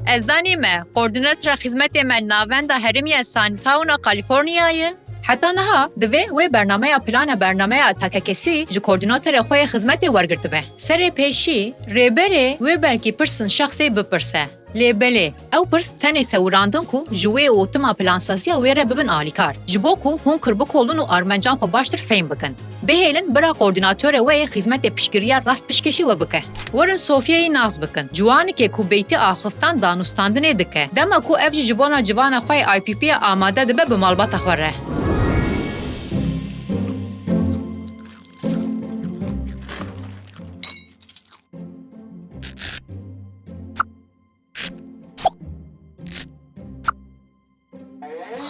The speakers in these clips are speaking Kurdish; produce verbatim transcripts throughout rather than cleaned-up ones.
Ez danî me, koordînatora xizmetê me li navenda herêmî ya Suntown a Californiayê. Heta niha divê wê bernameya plana bernameya takekesî ji koordînatorê xwe yê xizmetê wergirtibe. Serê pêşî, rêberê wê belkî pirsin şexsê bipirse. Lê belê, ew pirs tenê sewirandin ku ji wê û tima plansaziya wê re bibin alîkar, ji bo ku hûn kirbikolin û armencan xwe baştir fehm bikin. Bihêlin bira koordînatorê we yê xizmetê piştgiriya rast pişkêşî we bike. Werin Sofyayê nas bikin. Ciwanekê ku bêytî axiftan danûstandinê dike. Dema ku ev jî ji bona civana xwe yê I P P ya amade dibe bi malbata xwe re.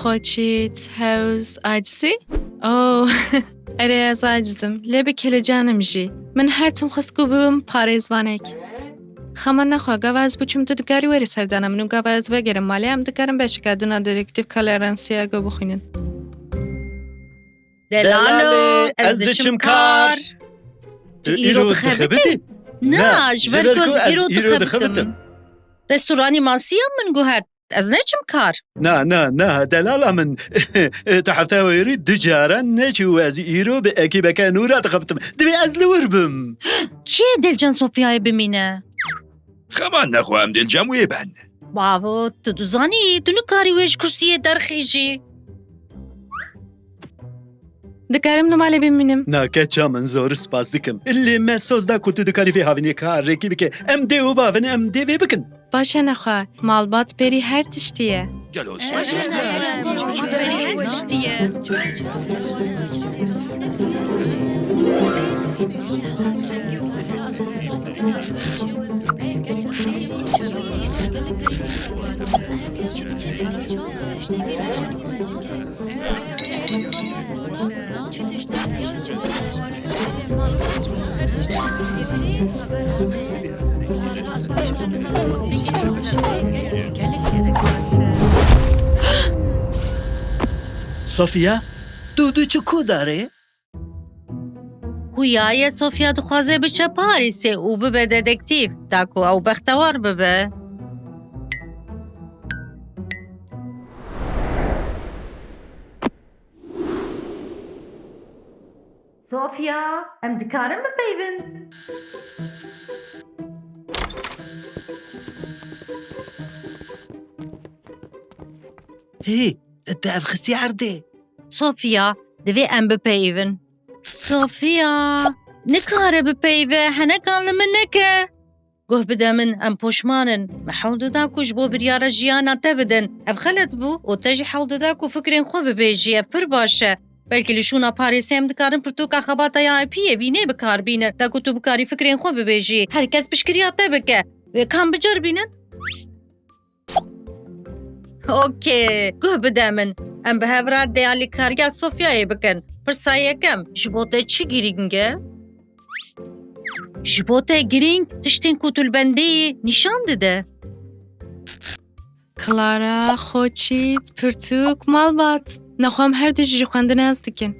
Xoçît, hewz, acizî? Oh, erê, ez aciz im, lê bi kelecan im jî. Min her tim xwest ku bibim parêzvanek. Xema nexwe, gava ez biçim tu dikarî werî serdana min û gava ez vegerim malê, em dikarin beşika din a detektîf Clarence'ê bixwînin. Delalo, ez diçim kar. Tu îro dixebitî? Na, ji ber ku ez îro dixebitim. Restoranî masiya min guhert. Ez neçim kar. Na, na, na, delala min. Tu hefta werî du caran neçî û ez îro bi ekîbeke nû re dixebitim. Divê ez li wir bim. Kê Dilcan Sofyayê bimîne? Xema nexwe, em Dilcan wê ben. Bavo, tu dizanî, tu nikarî wê ji kursiyê derxîjî. Dikarim li malê bimînim? Na, keça min, zor spas dikim. Lê me soz da ku tu dikarî vê havînê karekî bike. Em dê û bavin, em dê vê bikin. Baş e nexwe, malbat berî her tiştî ye. Gelo soz. Sofya, tu diçî ku darê? Xuya ye Sofya dixwaze biçe Parîsê û bibe detektîf, da ku ew bextewar bibe. Sofya, em dikarin bipeyvin? Hê, te ev xistî erdê? Sofya, divê em bipeyvin. Sofya, nikare bipeyve, henekan li min neke. Guh bide min, em poşman in. Me hewl dida ku ji bo biryara jiyana te bidin. Ev xelet bû û te jî hewl dida ku fikrên xwe bibêjî. Ev pir baş e. Belkî li şûna Parîsê em dikarin pirtûka xebata ya epiyê vînê bi kar bînin. Te ku tu bikarî fikrên xwe bibêjî. Her kes piştgiriya te bike. Wê kam biceribînin? Okê, guh bide min. Em bi hev re dê alîkariya Sofyayê bikin. Pirsa yekem, ji bo te çi girîng e? Ji bo te girîng tiştên ku tu li bendê yî nîşan dide. Clara, Xoçît, pirtûk, malbat. Nexwe em her du jî ji xwendinê hez dikin.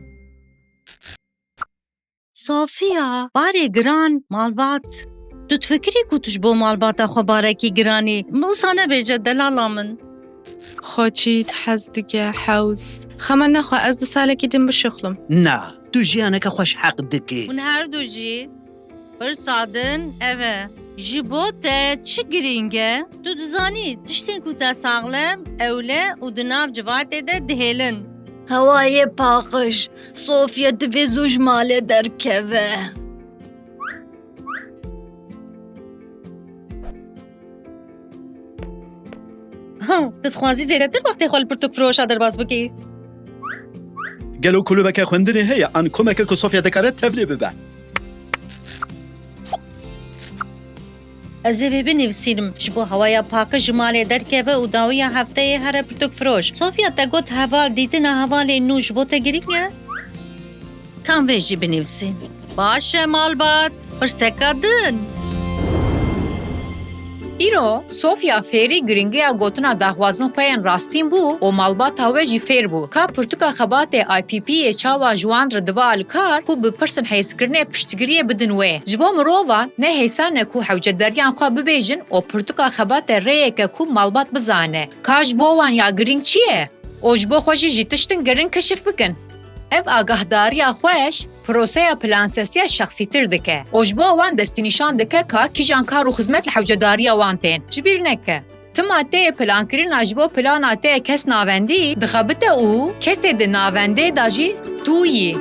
Sofiya, barê giran, malbat. Tu difikirî ku tu ji bo malbata xwe barekî giran î? Min wisa nebêje delala min. Xoçît hez dike, hewz. Xema nexwe, ez di salekî din bişuxlim. Na, tu jiyaneke xweş heq dikî. Hûn her du jî. Pirsa din ev e. Ji bo te çi girîng e? Tu dizanî, tiştên ku te saxlem, ewle û di nav civatê de dihêlin. Hewayê paqij, Sofya divê zû ji malê derkeve. Ha, tu dixwazî zêdetir wextê xwe li pirtûkfiroşa derbas bikî? Gelo kulubeke xwendinê heye an komeke ku Sofya dikare tevlê bibe? Ez ê vê binivîsînim, ji bo hewaya paqij ji malê derkeve û dawiya hefteyê here pirtûkfiroş. Sofya, te got heval, dîtina hevalên nû ji bo te girîng e? Kam vê jî binivîsî. Baş e malbat, pirseka din. Îro, Sofya fêrî giringiya gotina daxwazin xwe yên rastîn bû û malbata wê jî fêr bû. Ka pirtûka xebatê I P P yê çawa ji wan re dibe alîkar ku bipirsin hêzkirinê piştgiriyê bidin wê. Ji bo mirovan ne hêsan e ku hewcedariyan xwe bibêjin û pirtûka xebatê rêyek e ku malbat bizane ka ji bo wan ya girîng çi ye û ji bo xwe jî jî tiştin giring keşif bikin. Ev agahdariya xweş proseya plansesiya şexsîtir dike û ji bo wan destnîşan dike ka kîjan kar û xizmet li hewcedariya wan tên. Ji bîr neke, tima tê plankirina ji bo plana te kes navendî dixebite û kesê di navendê de jî tu yî.